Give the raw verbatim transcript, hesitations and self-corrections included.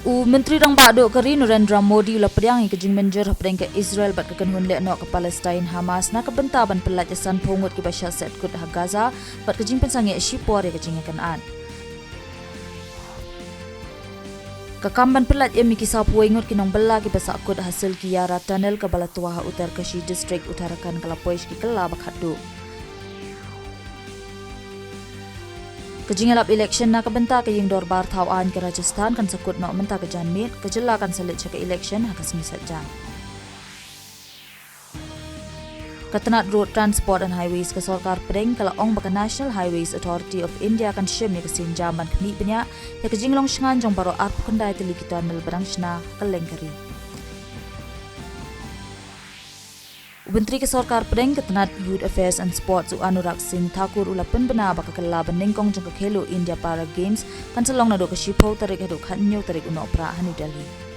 U Myntri Rangbah Duh ka ri Narendra Modi u la pdiang ïa ka jingmynjur hapdeng ka Israel bad ka kynhun lehnoh ka Palestine Hamas na ka bynta ban pyllait ïa sanphew ngut kiba shah set kut ha Gaza bad ka jingpynsangeh shipor ïa ka jingïakynad. Ka kam ban pyllait im ïa ki saphew ngut ki nongbylla kiba sah kut ha Silki Yara Tunnel kaba la twa ha Uttarkashi District, Uttarakhand ka la poi sha ki kylla ba khatduh. Ka jingïalap election na ka bynta ka ïing dorbar thaw aiñ ka Rajasthan kan sa kut noh mynta ka janmiet, ka jylla kan sa leit sha ka election ha ka sngi Saitjaiñ. Ka tnat Road Transport and Highways ka sorkar pdeng ka la ong ba ka National Highways Authority of India kan shim ïa ka sienjam ban khmih bniah ïa ka jinglong shngaiñ jong baroh arphew khyndai tylli ki tunnel ba dang shna ha kylleng ka ri. U Myntri ka sorkar pdeng ka tnat Youth Affairs and Sports u Anurag Singh Thakur u la pynbna ba ka kylla ba nyngkong jong ka Khelo India Para Games kan sa long naduh ka shiphew tarik haduh khathynñiew tarik u Nohprah ha New Delhi.